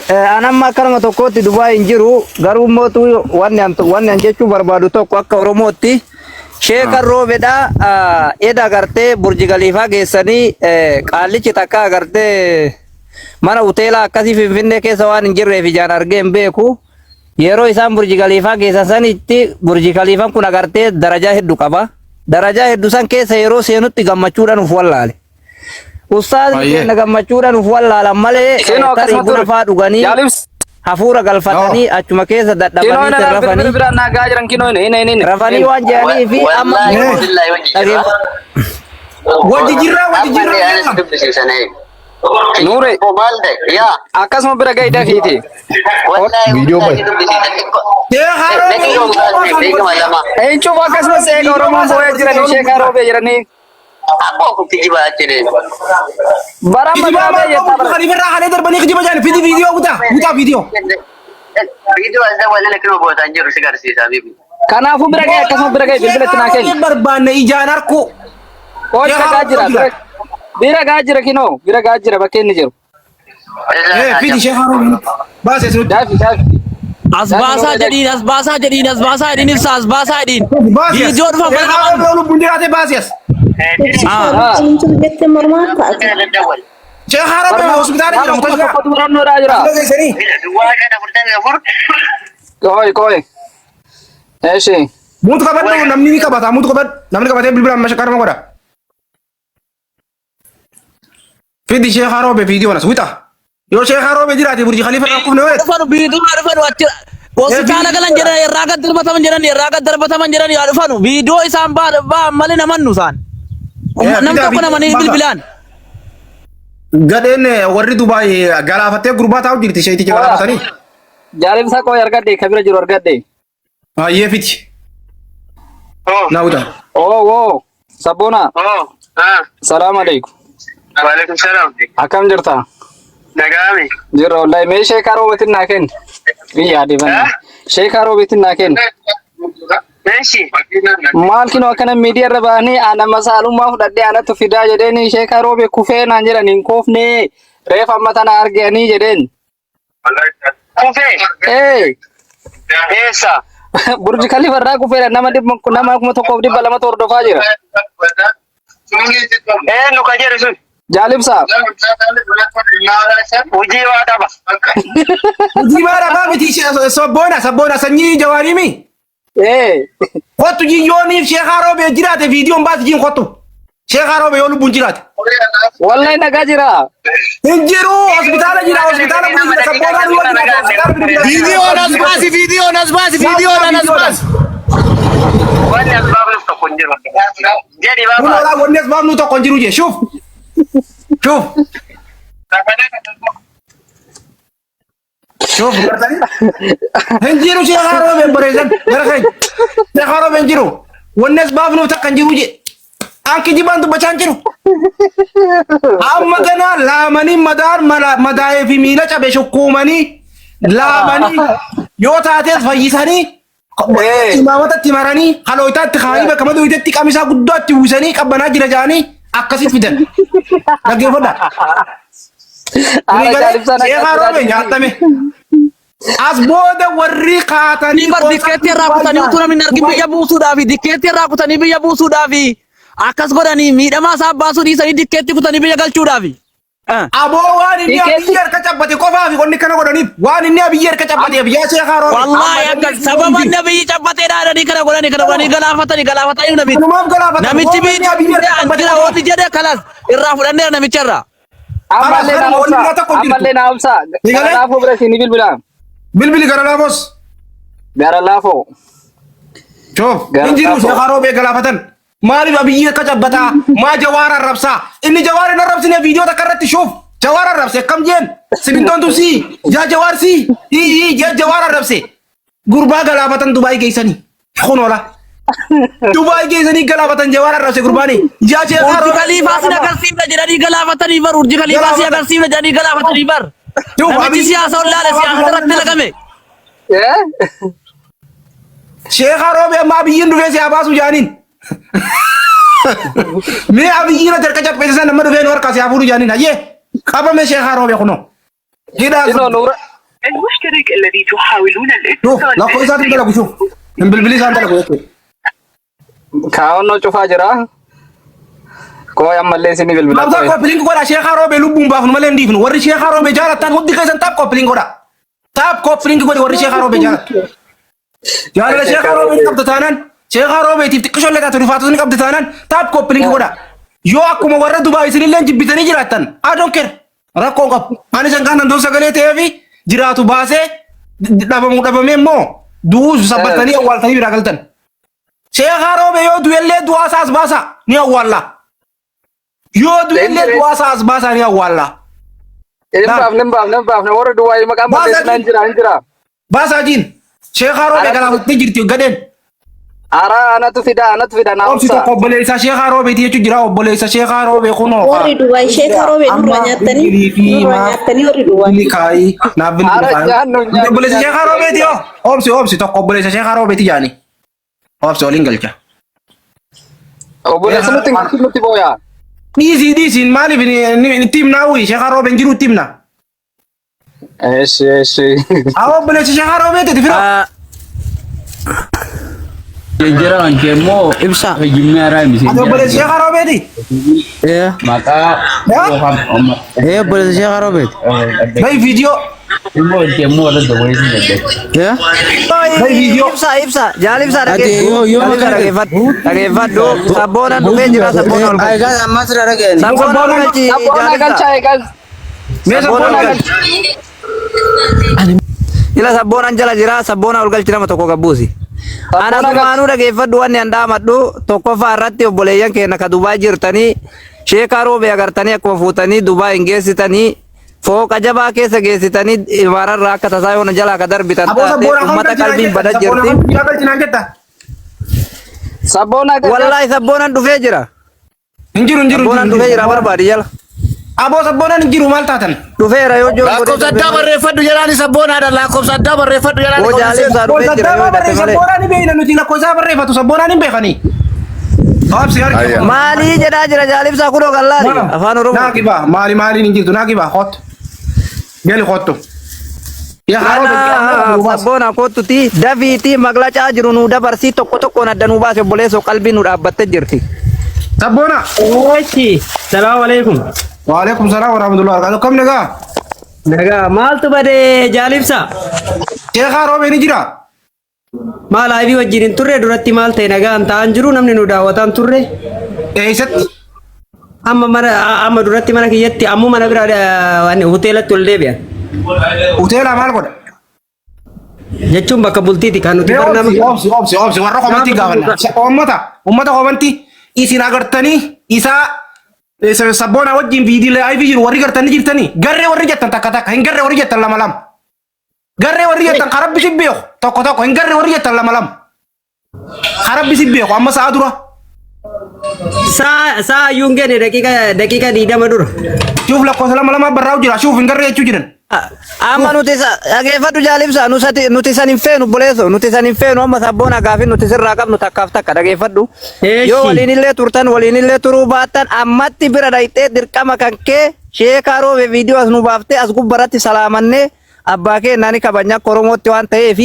An amma akka nama tokkootti Dubaay hin jiru garuu mootu wanni an wanni an jechuu barbaadu tokko akka Oromootti sheeka roobedha eda gartee Burji Galiifaa geessanii qaallichi takka agartee mana hoteelaa akkasii Finfinnee keessa waan hin jirreef ijaan argee hin beeku. Yeroo isaan Burji Galiifaa geessan sanitti Burji Kaliifaan kun agartee darajaa hedduu qaba. Darajaa hedduu san keessa yeroo seenutti gammachuudhaan uf wallaale. Ustaazni Baay'ee. keenya gammachuudhaan uf wallaalan malee Kinoo tarii akkasuma buna ture. faa dhuganii Jaalibs. hafuura galfatanii achuma keessa Kinoo dadhabanii ina laal bilbila rafanii biraan naa gaa jiran kinoo ina ina ina. rafanii waan jedhanii fi amma dhageeffa. Wajji jirraa wajji jirraa. Nuure. Akkasuma bira gahi dafiiti. Viidiyoo bahe. Sheekhaa roobee. Eenyuuf akkasumas eega Oromoon boo'ee jiranii sheekaa roobee jiranii. Bara amma Kijibaa gaabee maal jettaa qabu bara. Khalifa irraa halee darbanii kijiba jaani fidi viidiyoo wutaa wutaa viidiyoo. Kanaafuu bira gahi akkasuma bira gahi bilbila itti naa kenni. Barbaanne ijaan harku. Qoy bira gaa jira. Bira gaa jira kinoo bira gaa jira bakkee inni jiru. Fidi sheekhaa roobee. Baasee sinutti. Daafi daafi. As baasaa jedhiin as baasaa jedhiin as baasaa jedhiin ibsa as baasaa jedhiin. Baasee. Viidiyoo dhufa Sheekhaa bara roobee lubbuun jiraate baasee as. Hin jiru jettee mormaa taate. Sheekhaa roobee hospitaala jira. Nama tokkotu murannoodhaa jira. Geessanii. Qoy qoy. Eeshi. Muutu qabadhu namni ni qabata muutu qabadhu namni qabatee bilbila amma shakkarama godha. Fidi sheekhaa roobee viidiyoon as wixa. Yoo sheekhaa roobee jiraate burji khalifa irraa kufne yoo dhufanu viidiyoo dhufanu achi hospitaala galan jedhan irraa gad darbataman jedhan irraa gad darbataman jedhan yaa dhufanu viidiyoo isaan ba'an malee namannu isaan. Nam tokko namanii bilbilaan. Gadheen warri Dubaay galaafattee gurbaa taa'u jirti sheeticha galaafatanii. Jaalimsa qoy argadhe ka bira jiru argadhe. Baay'ee fiti. Naa wixa. Oo woo sabboona. Salaam alaikum. Waalaikum salaam. Akkam jirta? Nagaami. Jirra wallahi mee sheekaa roobetin naa kenni. Biyya adeemanna. Sheekaa roobetin naa kenni. Eeshi. Maal kinoo akkana miidiyaa irra ba'anii ana masaalummaa fudhadhee anatu fidaa jedheeni sheekaa roobe kufee naan jedhan hin kufne reef amma tana arganii jedheen. Kufee. Ee Eessa? Burji Khalifa irraa kufeera nama nama 1200 hordofaa jira. Eenyu ka jedhu sun? Jaalibsaa. Hojii waa qaba. Hojii maa dhabaa miti sabboona sabboona sanyii jawaanii mi? Ee. Kottu jiyyooniif sheekaa roobee jiraate viidiyoon baasi jiin kottu. Sheekaa roobee yoo lubbuun jiraate. Wallahi nagaa jira. Hin jiru hospitaala jira hospitaala bulu jira sabboonaan yoo jiraate hospitaala bulu jira. Viidiyoon as baasi, viidiyoon as baasi, viidiyoon as baasi. Wanni as baafnuuf tokko hin jiru. Jedhi Kun baafaa. olaa wanni as baafnu tokko hin jiru jee shuuf. Shuuf. Shuuf gartanii. Hin jiru sheekaa roobeen bareessan gara keenya. Sheekaa roobeen jiru. Wanni as baafnu takka hin jiru jee. An kijibaan dubbachaa hin jiru. Amma ganaa laamanii madaan madaa'ee fi miila cabe shukkuumanii laamanii yoo taatees fayyisanii imaamata itti maranii halooytaa itti kaa'anii bakka madooytetti qamisaa guddaa itti uwwisanii qabbanaa jira jedhanii akkasitti fidan. Dhaggeeffadhaa. Haala jaalibsaa nagaa Sheekaa roobee nyaatame. As booda warri kaatanii Bar dikkeetti irraa kutanii utuu namni hin argin biyya buusuudhaafi dikkeetti irraa kutanii biyya buusuudhaafi akkas godhanii miidhamaa isaa baasuu dhiisanii dikkeetti kutanii biyya galchuudhaafi. Aboo waan inni Dikkeetti- abiyyi harka cabbate qofaaf qonni kana godhaniif waan inni abiyyi harka cabbateef yaa sheekaa roobee. Wallaahi akka sababa nabiyyi cabbateedha jedhanii kana godhanii kana godhanii galaafatanii galaafatanii namichi. Kanumaaf galaafatan. Namichi Waan inni abiyyi harka biyya cabbate jira qofaaf. hooti jedhe kalas irraa fudhanneera namicha irraa. Ammallee Kanas naa wanni biraa obsaa. tokko hin jirtu. Ammallee naa obsaa. Ni Gara galee? laafoo bira isin bilbila. Bilbili gara laafos. Gara laafoo. Shoof. Gara Hin jiru laafoo. sheekaa roobee galaafatan. Maaliif abiyyi akka cabbataa? Maa jawaar arrabsaa? Inni jawaar hin arrabsine viidiyoo takka irratti shuuf. Jawaar arrabse akkam jeen? Simintoon tubsii. Yaa jawaar sii. Ii yaa jawaar arrabse. Gurbaa galaafatan Dubaay geessanii. Kun oola. Dubaay geessanii galaafatan jawaar arrabse gurbaani. Yaa sheekaa Urji roobee. Khaliifaa sin agarsiifna jedhanii galaafatanii bar Urji Khaliifaa si agarsiifna jedhanii galaafatanii bar. Shuuf Namichi abiyyi. siyaasa wallaale siyaasa irratti dalagame. Ee. Sheekaa roobee amma abiyyiin dhufee si haa baasu jaaniin. Mee abiyyiin ati harka cabbeesse sana amma dhufee nu harkaa si haa fuudhu jaaniin. Hayyee qabame sheekaa roobee kunoo. Hidhaa Inoo nuura. المشترك الذي تحاولون Shuuf الاتصال lakkoo isaatiin dalagu shuuf. Hin bilbilii isaan dalagu jechuudha. Kaawwannoo cufaa jira. Kooy ammallee isin bilbila. Mabsaa koppiliin godha sheekaa roobee lubbuun baafnu malee hin dhiifnu. Warri sheekaa roobee jaalattan hundi keessan taap koppiliin godha. Taap koppiliin godhi warri sheekaa roobee jaalattu. Jaalala sheekaa roobee ni qabda taanaan sheekaa roobeetiif xiqqisho illee taate rifaatus ni qabda taanaan taap koppiliin godha. Yoo akkuma warra Dubaay isinillee jibbitanii jiraattan I don't care rakkoo hin qabu. Ani isin kanan doon sagalee ta'eefi jiraatu baasee dhabamuu dhabamee immoo du'uus sabbatanii awwaaltanii biraa galtan. Sheekaa roobee yoo du'ellee du'aa isaas baasaa ni awwaalla. Yoo du'ellee du'aa isaa as baasaa ni awwaalla. Hin baafne hin baafne hin baafne warri Dubaay maqaan Baasa balleessinaa hin jira hin jira. Baasaa jiin. Sheekaa roobee galaafattee jirti gadheen. Ara anatu fida anatu fida naa Obsi obsaa. tokko obboleessa sheekaa roobeeti jechuun jira obboleessa sheekaa roobee kunoo. Warri Dubaay sheekaa roobee nurraa nyaattanii nurraa nyaattanii warri Dubaay. Bilbili kaayii naaf bilbili Ara kaayii. nyaannu nyaannu. Obboleessa sheekaa roobeeti yoo. Obsi obsi tokko obboleessa sheekaa roobeeti jaani. Obsi waliin galcha. Obboleessa nutti hin galchin nutti booya. Dhiisii dhiisiin maaliif itti himnaa uyi sheekaa roobeen jiru itti himna. Eshi eshi. Haa obboleessa sheekaa roobeeti firoo. Jira wanti immoo Ibsa. jimmee haaraa miti. Ati obboleessa sheekaa roobeeti. Maqaa Ee obboleessa sheekaa roobeeti. Bay viidiyoo. Immoo wanti immoo warra dabalee ni Bay viidiyoo. Ibsa ibsa jaal ibsa Ati dhageeffadhu. yoo yoo Jaal ibsa dhageeffadhu. Dhageeffadhu. Sabboonaan dhufee jira sabboona ol galchi. Egaa ammas irra dhageenye. Sabboona ol galchi Sabboona jaal ibsa. galchaa eegas. Mee Sabboona ol sabboona galchi. Ila sabboonaan jala jira sabboona ol galchi nama tokko gabbuusi. Ana Sabboona galchi. sumaanuu dhageeffadhu wanni an dhaamadhu tokkoffaa irratti obboleeyyan keenya ka Dubaay jirtanii sheekaa roobee agartanii akkuma fuutanii Dubaay hin geessitanii fooqa jabaa keessa geessitanii imaararraa akka tasaa yoona jalaa ka darbitan Aboo taate sabboona kam ummata galchinaan qalbiin jetta? bada Sabboona jirti. kam guyyaa galchinaan jetta? Sabboona galchaa. Wallaahi sabboonaan dhufee jira. Hin jiru hin jiru. Sabboonaan dhufee jira barbaadi jala. Aboo sabboonaan hin jiru maal taatan? Dhufeera yoo joon godhee Lakkoofsa dhufee addaa malee. barreeffadhu jedhaani sabboonaadha. Lakkoofsa addaa barreeffadhu jedhaani Hoo qomseen. jaalibsaa dhufee Lakkoofsa jira yoo addaa hidhate barreessa malee. sabboonaan hin beekna nuti lakkoofsa barreeffatu sabboonaan hin beekani. Obsi harki. Ayya. Maalii jedhaa jira jaalibsaa kunoo gallaari afaan Oromoo. Naaqiba maali maaliin hin jirtu naaqiba kottu. Gali kottu. Kanaaf sabboona kottuti dafiitii maglacaa jiru nuu dabarsii tokko tokkoon adda nuu baase obboleessoo qalbii nu dhaabbattee jirti. Sabboona. Eechi, salaamu alaikum. Waalaikum salaam warahmatullahi wabarakatuh. Kam nagaa? Nagaa maaltu bade jaalibsa? Sheekaa roobee ni jira. Maal aybii wajjin hin turre duratti maal ta'e nagaan ta'an jiru namni nu daawwataan turre. Eessatti? Amma mana amma duratti mana kiyyatti ammoo mana bira hoteelatti ol deebi'an. Hoteela maal godha? Jechuun bakka bultiiti kan nuti Mee bar nama. obsi obsi obsi obsi warra komantii gaafanna. Uummata uummata komantii isin agartanii isaa sabboona wajjin viidiyoo laayivii jiru warri gartanii jirtanii garree warri jettan takka takka hin garree warri jettan lama lama. Garree warri jettan karabbi si beeku tokko tokko hin garree warri jettan lama lama. Karabbi si beeku amma sa'a dura. Sa'a sa'a iyyuu hin geenye daqiiqa daqiiqa 20 dura. Shuuf lakkoofsa lama lama barraa'u jira shuuf hin garree jechuu jiran. Amma nuti dhageeffadhu jaalibsa nuti san hin feenu obboleesso nuti san hin feenu amma sabboona gaafii nuti sirraa qabnu takkaaf takka dhageeffadhu. Yoo waliinillee turtan waliinillee turuu baattan ammatti bira dhayxee dirqama kan kee sheekaa roobe viidiyoo as nu baaftee as gubbarratti salaamannee abbaa keenya ni kabajna akka Oromootti waan ta'eef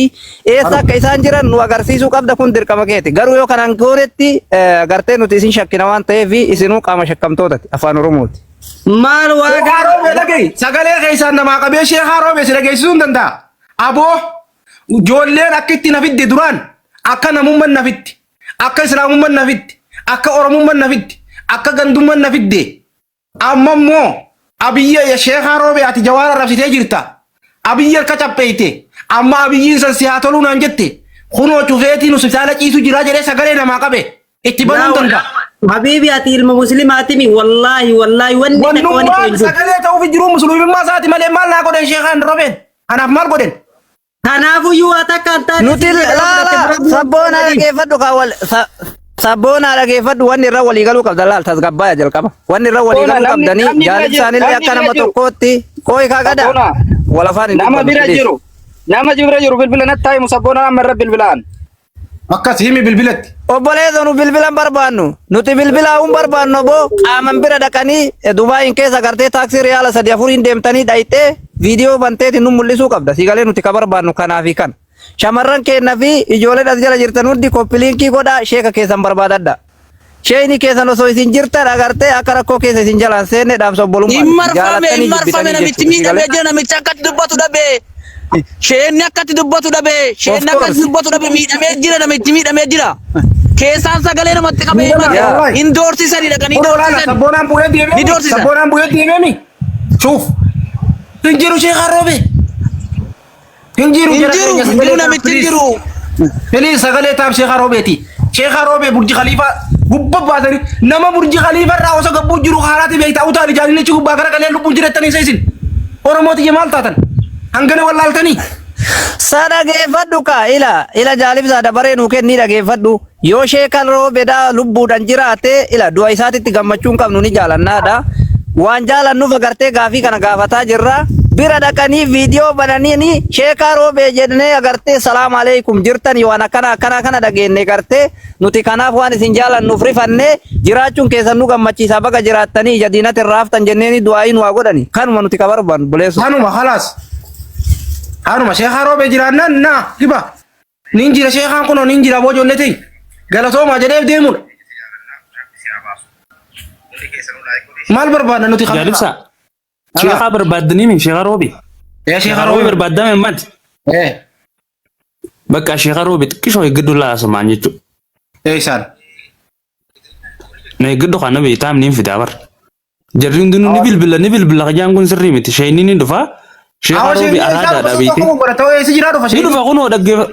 eessa akka isaan jiran nu agarsiisuu qabda kun dirqama keeti. Garuu yoo kanaan goonetti gartee nuti isin shakkina waan ta'eef isinuu qaama shakkamtootati afaan Oromooti. Maal waa Sheekaa roobee dhaga'i sagalee keessaan namaa qabee sheekaa roobee si dhageessisuu hin danda'a. Aboo ijoolleen akka itti na fidde duraan akka namummaan na fidde akka islaamummaan na fidde akka oromummaan na fidde akka gandummaan na fidde Amma immoo Abiyyi Sheekaa Roobee ati Jawaar arrabsitee jirta. Abiyyi harka capheeyte. Amma Abiyyiin san si haa toluu naan jette. Kunoo cufeetiin hospitaala ciisu jira jedhee sagalee namaa qabe. Itti banuu hin danda'a. Habiibi ati ilma muslimaatimi wallaahi wallaahi wanni takka wanni Wannummaan ta'e hin jiru. sagalee ta'uuf jiru musliimummaa isaati malee maal naa godhan Sheekaan Roobeen? Anaaf maal godhan? Kanaafuyyuu waa takka hin taane Nuti laala sabboonaa dhageeffadhu kaa wal sabboonaa dhageeffadhu wanni irra walii galuu qabda laal tasgabbaaya jalqaba. Wanni irra walii galuu qabdanii jaalibsaanillee akka nama tokkootti qooyi kaa gada wal afaan hin Nama dubbannu bira please. jiru. Nama bira jiru bilbila natti taa'imu sabboonaa amma irra bilbilaan. Akkas himi bilbilatti. Obboleesso nu bilbila hin barbaannu. Nuti bilbila hin barbaannu boo qaaman bira dhaqanii Dubaayin keessa gartee taaksii riyaala sadii afuriin deemtanii dhayxee viidiyoo banteeti nu mul'isuu qabda. Siigalee nuti ka barbaannu kanaa fi kana. Shamarran keenna fi ijoolleen as jala jirtan hundi koppiliinkii godhaa sheeka keessan barbaadadha. Sheeyni keessan osoo isin jirtan agartee akka rakkoo keessa isin jalaan seenne dhaamsa Hin obbolummaati. marfame Jaalattanii hin marfame jibbitanii namichi jechuudha. miidhamee Siigalee. jira namichi akkatti dubbatu dhabee. Sheenni akkatti dubbatu dhabee Of sheenni akkatti course. dubbatu dhabee miidhamee jira namichi miidhamee jira. Keessaan sagalee namatti qabee Miidhama himate wallahi. hin doorsisani dhaqanii Kunoo laala doorsisan. sabboonaan bu'ee Ni deemee doorsisan. sabboonaan bu'ee deemee Shuuf. Hin jiru sheekaa roobee. Hin jiru Hin jara jiru keenya hin jiru sagalee taaf namichi hin please. jiru. Please sagalee taaf sheekaa roobeeti. Sheekaa roobee Burji Khaliifaa gubbaa baasanii nama Burji Khaliifaa irraa osoo gabbuu jiru haaraati beektaa utaali jaalinichi gubbaa gara galee lubbuun jirettanii isa isin. Oromoo tiyya maal taatan? Hangana wallaaltanii? Sa dhageeffadhu kaa ila ila jaalibsaa dabaree nuu kennii dhageeffadhu yoo sheekan roobedaa lubbuudhaan jiraate ila du'a isaatitti gammachuu hin qabnu ni jaalannaadha waan jaalannuuf agartee gaafii kana gaafataa jirra bira dhaqanii viidiyoo bananii sheekaa roobee jennee agartee salaam aleekum jirtan waan akkana akkana kana dhageenne gartee nuti kanaaf waan isin jaalannuuf rifanne jiraachuun keessan nu gammachiisa baga jiraattanii ija diinatti irraa haftan jenneeni du'aa'ii nu haa godhani kanuma nuti ka barbaannu buleessu. Hanuma halaas. Hanuma sheekaa roobee jiraannaan naa hiba. Nin jira sheekaan kunoo nin jira boo ijoollee ta'e. Galatoomaa jedheef deemudha. Maal barbaadna nuti kan Jaalibsa. Sheekaa barbaaddanii mi sheekaa roobi? Ee Sheekaa roobi barbaaddame maali? Ee. Bakka sheekaa roobi xiqqishoo eeggadhu laasumaan jechuudha. Eessaan? Na eeggadhu kana beektaa niin fidaa bara. Jarri hundinuu ni bilbila ni bilbila kajaan kun sirrii miti. Sheeyni ni dhufa. Sheekaa Awa roobi sheekni isaa araadaadha dhufa beekte. tokko godha ta'uu eessi jiraa dhufa Ni sheekni. dhufa kunoo dhaggeeffa.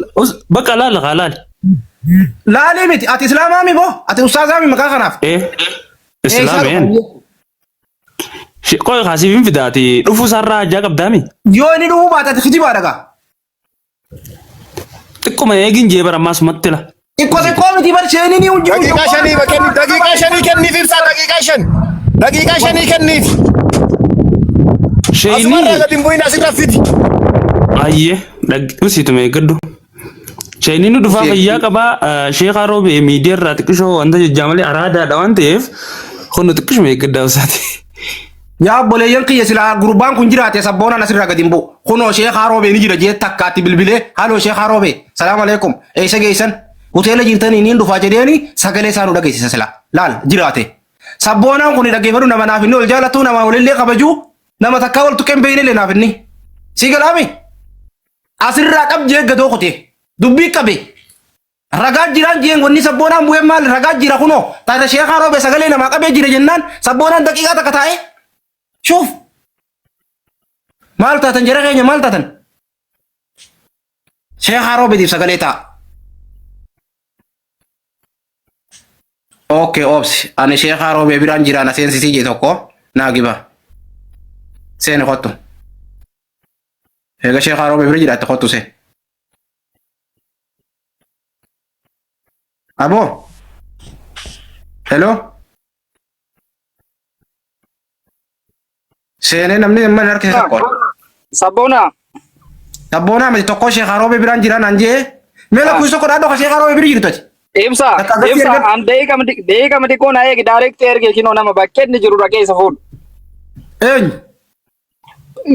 Bakka laala kaa laali. Laalii miti ati islaamaa mi boo ati ustaazaa mi maqaa kanaaf. Ee Eessaa islaama dhufa? een. Qoy kaasiif hin fidaati. Dhufuu isaarraa hajaa qabdaami. Yoo inni dhufuu baate ati kijibaa dhagaa. Xiqquma eegin jee bara ammaas matti la. Xiqqoo xiqqoo miti bar sheeni ni hundi Daqiiqaa shanii ba kenni daqiiqaa shanii kenniif ibsaa daqiiqaa shan daqiiqaa shanii kenniif. Sheeni. Asumarraa gadi hin bu'in asirra fidi. Ayyee usiituma eeggadhu. Sheeni nu dhufaa fayyaa qabaa sheekaa roobee miidiyaa irraa xiqqishoo wanta jajjaa malee araadaadha waan ta'eef kun xiqqishuma eeggaddaa usaati. Yaa obboleeyyan kiyya silaa gurbaan kun jiraate sabboonaan asirraa gadi hin bu'u. Kunoo sheekaa roobee ni jira jee takkaatti bilbilee haloo sheekaa roobee salaam aleekum eessa geessan hoteela jirtanii niin dhufaa jedheeni sagalee isaa nu dhageessisa silaa laal jiraate. Sabboonaan kun dhaggeeffadhu nama naaf inni ol jaalatu nama walillee kabaju nama takkaa wal tuqeen beeynillee naaf inni. Sii galaami asirraa qab jee gadoo kutee dubbii qabe. Ragaa jiraan jeen wanni sabboonaan bu'ee maal ragaa jira kunoo taata sheekaa roobe sagalee namaa qabee jira jennaan sabboonaan daqiiqaa takka taa'ee shuuf maal taatan jara keenya maal taatan sheekaa roobeetiif sagalee ta'a. Okay obsi ani sheekaa roobee biraan jiraan aseensisii jee tokko naa giba seeni kottu eega sheekaa roobee bira jiraatte kottu see. Abo. Hello. Seenee namni amma hin harkise tokko. Sabboona. Sabboonaa miti tokko sheekaa roobee biraan jiraan an jee. Mee lakkoofsa tokko dhaadhoo ka sheekaa roobee bira jirtu ati. Ibsa. Takka agarsiisa Ibsa. erga- An daqiiqa xiqqoo na eegi direct erge kinoo nama bakkee inni jiru dhaqee isa fuudhu. Eenyu?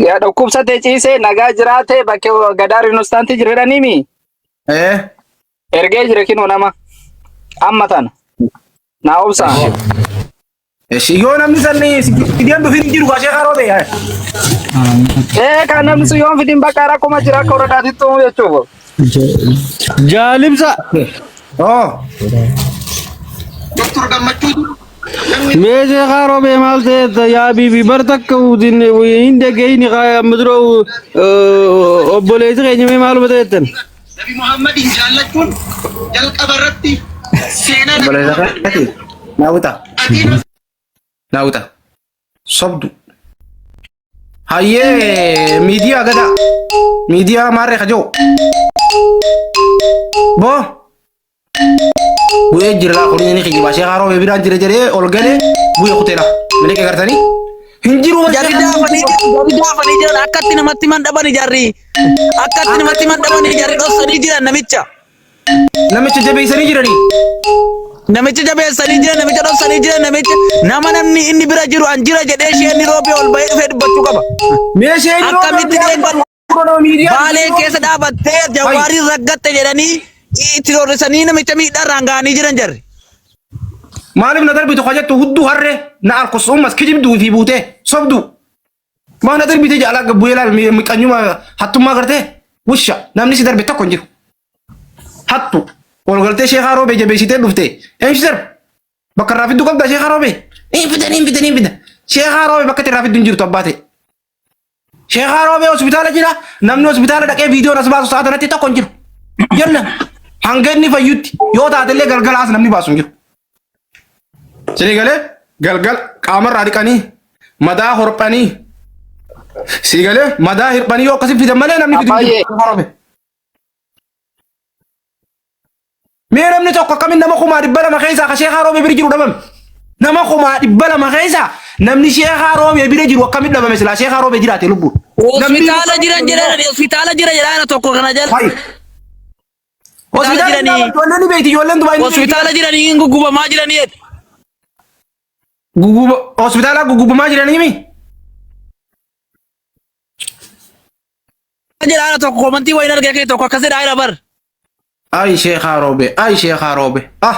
Yaa dhukkubsatee ciisee nagaa jiraatee bakkee gadaa riinostaantii jira jedhaniimi. Ee. Ergee jira kinoo nama. Amma tana. Naa obsaa. Eshi yoo namni san fideen dhufin hin jiru gaashee karoo ta'e. Ee kan namni sun yoon fidin bakka rakkuma jira akka waradaatitti ta'uu jechuuf. Jaalimsa. Oh. Doktor Gammachuu Mee sheekaa roobee maal ta'e yaa biibi bar takka hin dhagayni amma dura obboleessi keenya mee maaluma ta'ettan. Nabi Muhammadin jaallachuun jalqaba irratti seenaa Nabi Obboleessa Muhammad keeti. Naawwita. Naawwita. Sobdu. Hayyee miidiyaa gadaa. Miidiyaa maarree kajoo. Boo. Bu'ee jira laa kunin ni kijibaa sheekaa roobee biraan jira jedhee ol galee bu'ee kuteera. Miliqee gartanii. Hin jiru warri Jarri daafanii jarri daafanii jiran akkatti namatti man dhabani jarri akkatti namatti man dhabani jarri dhoksanii jiran namicha. Namicha jabeessanii jiranii. Namicha jabeessanii jiran namicha dhoksanii jiran namicha nama namni inni bira jiru an jira jedhee isheen roobee ol bahee dhufee dubbachuu qaba. Mee isheen Akkamitti deemban Baalee keessa dhaabattee jawaarii raggatte jedhanii itti roorrisanii namicha miidhaa irraan ga'anii jiran jarri. Maaliif na darbitu ka jettu hudduu harree na alkos ummas kijibduu fi buutee sobduu. Maa na darbite jaalaa gabbu'ee laal miqanyuma hattummaa gartee wusha namni si darbe tokko hin jiru. Hattu ol galtee sheekaa roobee jabeessitee dhufte eenyu si darbe bakka irraa fiddu qabda sheekaa roobee hin fidan hin fidan hin fidan sheekaa roobee bakka itti irraa fiddu hin jirtu abbaa ta'e. Sheekaa roobee hospitaala jira namni hospitaala dhaqee viidiyoon as baasu sa'a kanatti tokko hin jiru. Jalla hanga inni fayyutti yoo taatellee galgalaas namni baasu hin jiru. Isinii galee galgal qaamarraa dhiqanii madaa horphanii sii galee madaa hirphanii yoo akkasii fidan malee namni fidu hin jiru. Harobe. Mee namni tokko akkamiin nama 200,000 keessaa ka sheekaa roobee bira jiru dhabame. Nama 200,000 keessaa namni sheekaa roobee bira jiru akkamiin dhabame silaa sheekaa roobee jiraate lubbuun. Namni Hospitaala jiran jedhan hospitaala jira jedhan tokko kana jala. Hospitaala jiranii. Ijoolleen ni beekti ijoolleen Dubaay ni beekti. Hospitaala jiranii hin guggubamaa jiranii jedhe. Guguba hospitaala gugubamaa jiranii mi? Jedhaa tokko komantii wayin argee kee tokko akkas jedhaa jira bar. Ay sheekaa roobe ay sheekaa roobe ah.